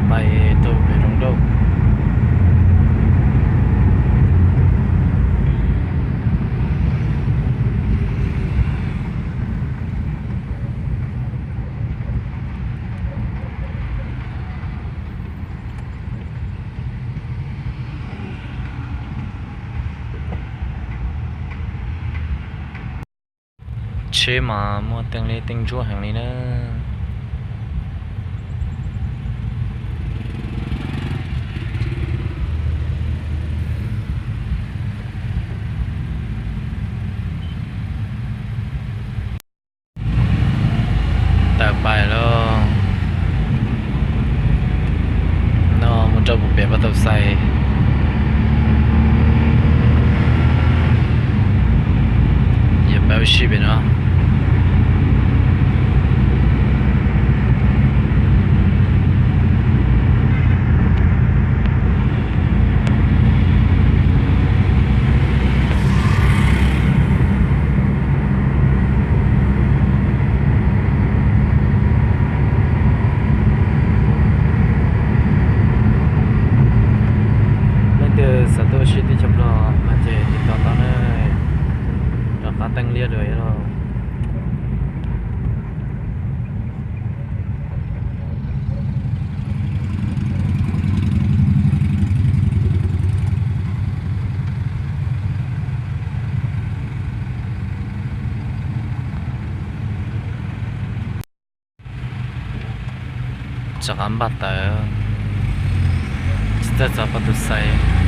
Pais rau pem Roos Dauj. Tsheb mas muaj teej liab teej ntsuab heev li na. Tawm pais lawm no, mus rau puag pem Paj Tau Xais. Yuav peb ua si pem no. Leej twg xav tuaj ua si teb chaws Nplog mas ces tiv tauj tau na, rov qab teej liab dua thiab lauj. Rov qab npaj tawm, tsis txawj txog Paj Tau Xais.